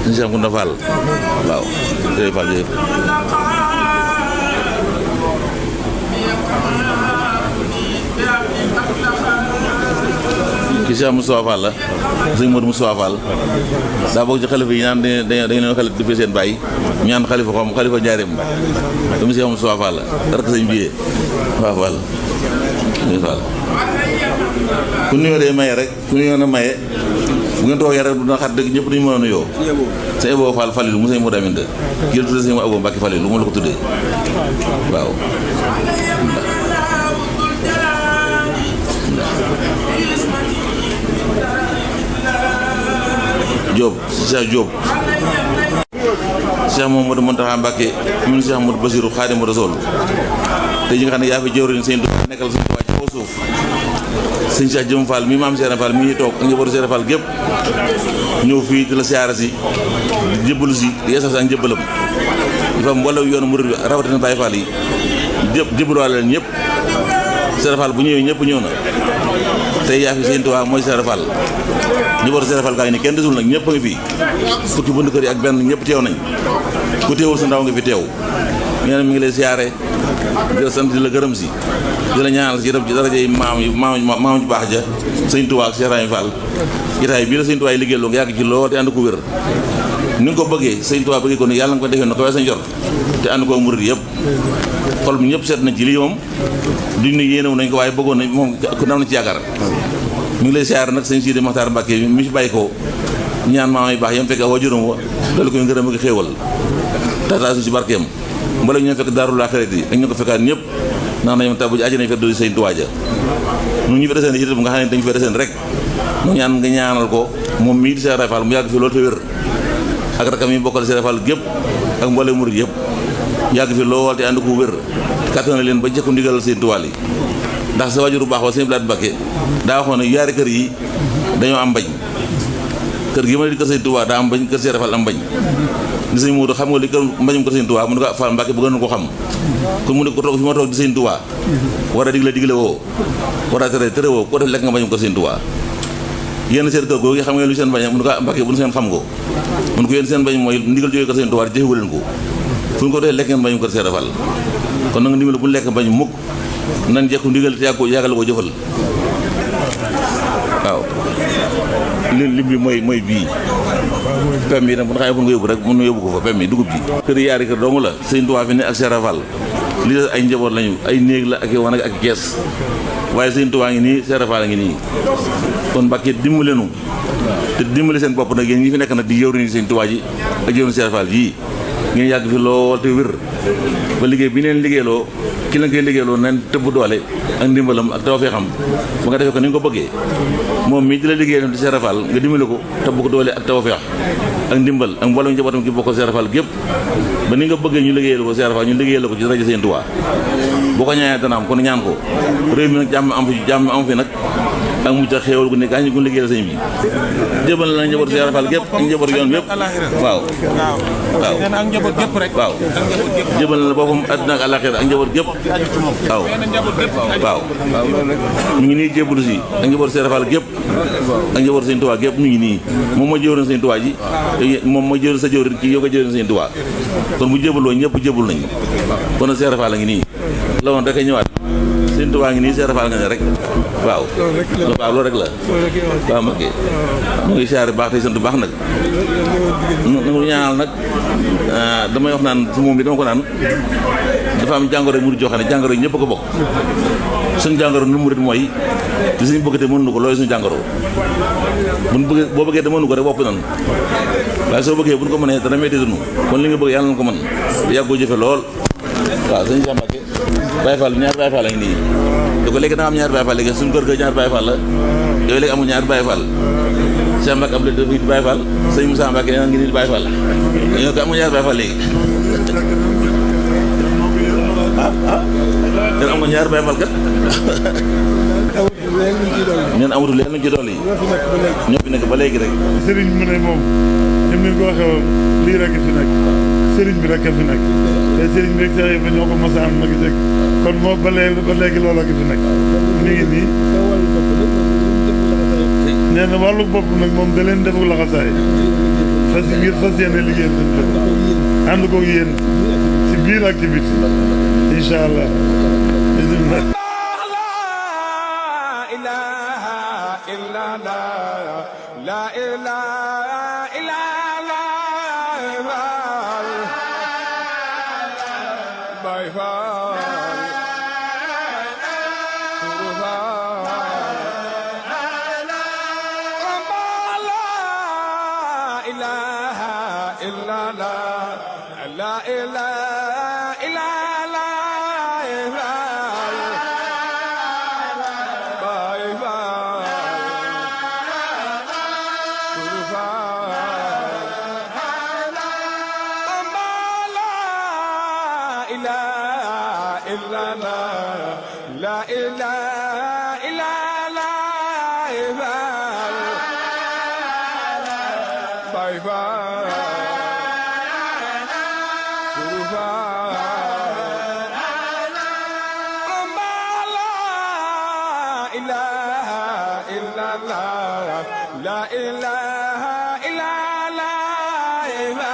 sëñ Cheikh Ngounda Fall waaw Ndeye Fall yëpp kii Cheikh Moustapha Fall la sëñ Modou Moustapha Fall daa bokk ci xalifa yi ñaan dañu leen xalifa di seen bàyyi ñaan xalifa njaareem dama Cheikh Moustapha Fall la rek sëñ biyee waaw Fall Fall ku nuyoo dee maye rek ku nuyoo na maye bu ngeen toogee rek dina xat dëgg ñëpp duñu mën a nuyoo sëñ Ebo Fall Fallilu mu sëñ Modou Aminta kii la tuddee sëñ Ebo Mbacke Fallilu lu ma la ko tuddee waaw Diop Cheikh Diop Cheikh Mamadou Mountakha Mbacké ñun Cheikh Mamadou Bassirou Khadimou Rassoul te ji nga xam ne yaa fi jëwriñ sëñ Tuubaa nekkal suñu waa ci kaw suuf sëñ Cheikh Jëm Fall mi maam Cheikh Fall mi toog ak njabootu Cheikh Fall gépp ñëw fii di la siyaara si di jëbbalu si di yeesal si ak njëbbalam dafa am wala yoonu murid bi rawatina Baye Fall yi jëbbaluwaale leen ñëpp Cheikh Fall bu ñëwee ñëpp ñëw na tey yaa fi sëñ Tuubaa mooy Cheikh Fall njabootu Cheikh Fall gaa ngi ni kenn desul nag ñëpp a ngi fii fukki bunt kër yi ak benn ñëpp teew nañ ku teewul sa ndaw nga fi teew nee na mi ngi lay siyaare di la sant di la gërëm si di la ñaanal si itam ci daraja yi maam ju baax ja sëñ Tuubaa ak Cheikh Rahim Fall itaay bii la sëñ Tuubaa yi liggéey loo nga yàgg ci lool te ànd ko wér ni nga ko bëggee sëñ Tuubaa bëggee ko ni yàlla nga ko defee na ko wees sa njort te ànd ko murid yëpp xol bi ñëpp seet nañ ci lii moom duñ ne yéenewu nañ ko waaye bëggoon nañ moom ku nam na ci yaakaar mi ngi lay siyaare nag sëñ Sidi Maxtaar Mbàkke mi fi bàyyi ko ñaan maam yi baax yam fekk waa juróom wa loolu koy ngërëm ak xéewal tata su ci barkeem mbala ñoo fekk daarul aaxirat yi ak ñu ko fekkaat ñëpp ndax nañu tabu aji nañ fekk do sëñ Tuubaa ja ñu ñu fi deseen ci nga xam ne dañu fi deseen rek mu ñaan nga ñaanal ko moom mii di Cheikh Ibra Fall mu yàgg fi loolu te wér ak rakam yi bokkal Cheikh Ibra Fall gépp ak mboole murid yëpp yàgg fi lool te ànd ko wér kàttan na leen ba jëkku ndigalal sëñ Tuubaa yi ndax sa wajuru baax wa sëñ Blaat Mbacké daa waxoon ne yaari kër yi dañoo am bañ kër gi ma di kër sëñ Tuubaa daa am bañ kër Cheikh Ibra Fall am bañ di sëñ Muudu xam nga li kër mbañum kër sëñ Tuubaa mu ne ko Fall Mbacké bëgg na ko xam kon mu ne ko toog fi ma toog di sëñ Tuubaa war a digle woo war a tere woo ko def lekk nga mbañum kër sëñ Tuubaa yéen seen kër googu xam ngeen lu seen bañ mu ne ko Mbacké bu nu seen xam ko mu ne ko yéen seen bañ mooy ndigal jógee kër sëñ Tuubaa jëfewu leen ko fu ñu ko def lekk ngeen mbañum kër Cheikh Ibra Fall kon nag ndimbal bu ñu lekk bañ mukk nan jekku ndigal te yàggal ko jëfal waaw lim bi mooy bii pem yi nag bu nga xam ne fu nga yóbbu rek mën na yóbbu ko fa pem yi dugub ji kër yaari kër dong la sëñ Tuubaa fi ne ak Cheikh Ibra Fall li ay njaboot lañu ay néeg la ak i wanag ak kees waaye sëñ Tuubaa ngi nii Cheikh Ibra Fall ngi nii kon Mbàkke dimbali nu te dimbali seen bopp nag yéen ñi fi nekk nag di jëwriñu sëñ Tuubaa ji ak jëwriñu Cheikh Ibra Fall yii ngeen yàgg fi lool te wér ba liggéey bi neen liggéeyloo ki la koy liggéeyloo nen tëbb doole ak ndimbalam ak tawfeexam ba nga defee ko ni nga ko bëggee moom mii di la liggéey di Cheikh Ibra Fall nga dimbali ko tëbb ko doole ak tawfeex ak ndimbal ak mboolem njabootam gi bokk Cheikh Ibra Fall gépp ba ni nga bëggee ñu liggéeyal ko Cheikh Ibra Fall ñu liggéeyal ko ci rajo Sëñ Tuubaa boo ko ñaanee dana am kon ñaan ko réew mi nag jàmm am fi nag ak mucc ak xéewal gu ne gaañ gu liggéeyal sëñ bi jëbal na njabootu Cheikh Ibra Fall gépp ak njabootu yoon yëpp waaw ak njaboot gépp rek waaw jëbal na boppam àddina ak àllaaxira ak njaboot gépp waaw ñu ngi nii jébbalu si ak njabootu Cheikh Ibra Fall gépp ak njabootu Sëñ Tuubaa gépp ñu ngi nii moom mooy jëwriñ Sëñ Tuubaa ji moom mooy jëwriñ sa jëwriñ ci yow ko jëwriñ Sëñ Tuubaa kon bu jébbaloo ñëpp jébbal nañ kon nag Cheikh Ibra Fall la ngi nii la woon rek a ñëwaat Sëñ Tuubaa ngi nii Cheikh Ibra Fall nga ne rek waaw loolu rek la waaw Mbacké ñu ngi siyaare baax tey sant baax nag nangu ñaanal nag damay wax naan su moom bi dama ko naan dafa am jàngoro murid joo xam ne jàngoro yi ñëpp ko bokk suñu jàngoro nu murid mooy li suñu bëgg te mënuñu ko loolu suñu jàngoro boo bëggee te mënu ko rek bopp nan waaye soo bëggee buñ ko mënee dana metti dunu kon li nga bëgg yàlla na ko mën yàggoo jëfe lool waaw sëñ Cheikh Mbacké Baye Fall ñaari Baye Fall a ngi nii da ko léegi da nga am ñaari Baye Fall léegi suñu kër ga ñaari Baye Fall la yooyu léegi amul ñaari Baye Fall Cheikh Mbacké am la def di Baye Fall sëñ Moussa Mbacké yaa ngi nii di Baye Fall ñoo ko amul ñaari Baye Fall léegi ngeen am nga ñaari Baye Fall kat ngeen amatul leen luñ ci dolli ñoo fi nekk ba léegi rek sëriñ mu ne moom ñun ñu ko waxee lii rek fi nekk sëriñ bi rek fi nekk te sëriñ bi rek sax ñoo ko mos a am nag kon moo ba léegi loola gi fi nekk mi ngi nii nee na wàllu bopp nag moom da leen defuk laxasaay fas yéene liggéeyal seen bopp ànd ko yéen ci biir ak ci biti incha allah bismillah la ilaha illa Baay Faal la ilaha illa Baay Faal la ilaha illa Baay Faal la ilaha illa